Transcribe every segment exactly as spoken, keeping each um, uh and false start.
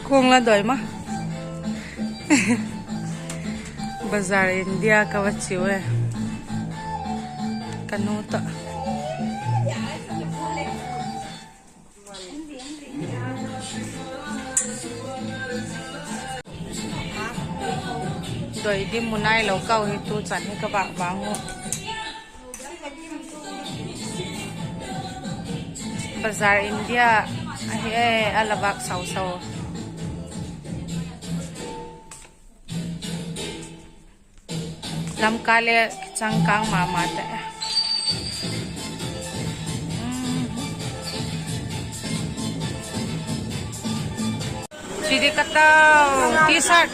Kung la doi ma. Bazar India ka va chiu e. Ka nu tawh. Doi dim mu nailo kau hi tu chan hi ka vak vang u. Bazar India ahi e, a la vak sau sau. Lamka le changkâng ma ma te. Chi di ka tau, T-shirt.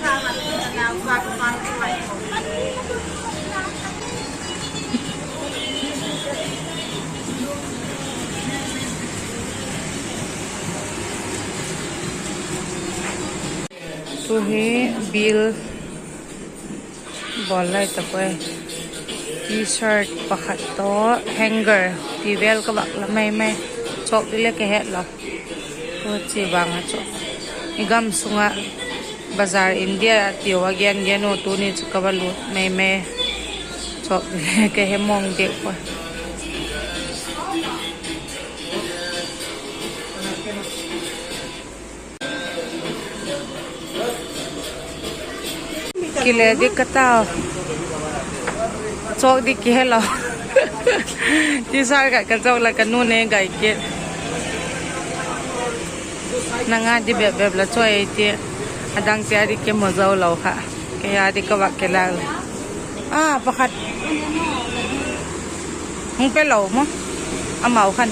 Tu hi bill bawl lai tak ui. T-shirt pakhat tawh hanger ti vel ka vak la mai mai. Chawk di le ka het lo. Tu chi vang a chu i gam sung ah Bazar India tiu a gen gen u, tuni chu ka va lut mai mai. Chawk di le ka he mawng diak ua. Kile di ka tau. Chawk di kihelo. T-shirt khat ka chawk la ka nu ne gai kit. Nang a di bep bep la chawi ei ti. A dang chia di ke maw zo lo kha. Kei a di ka vak ke lak le. A pakhat hung pe lo maw. Amau khan.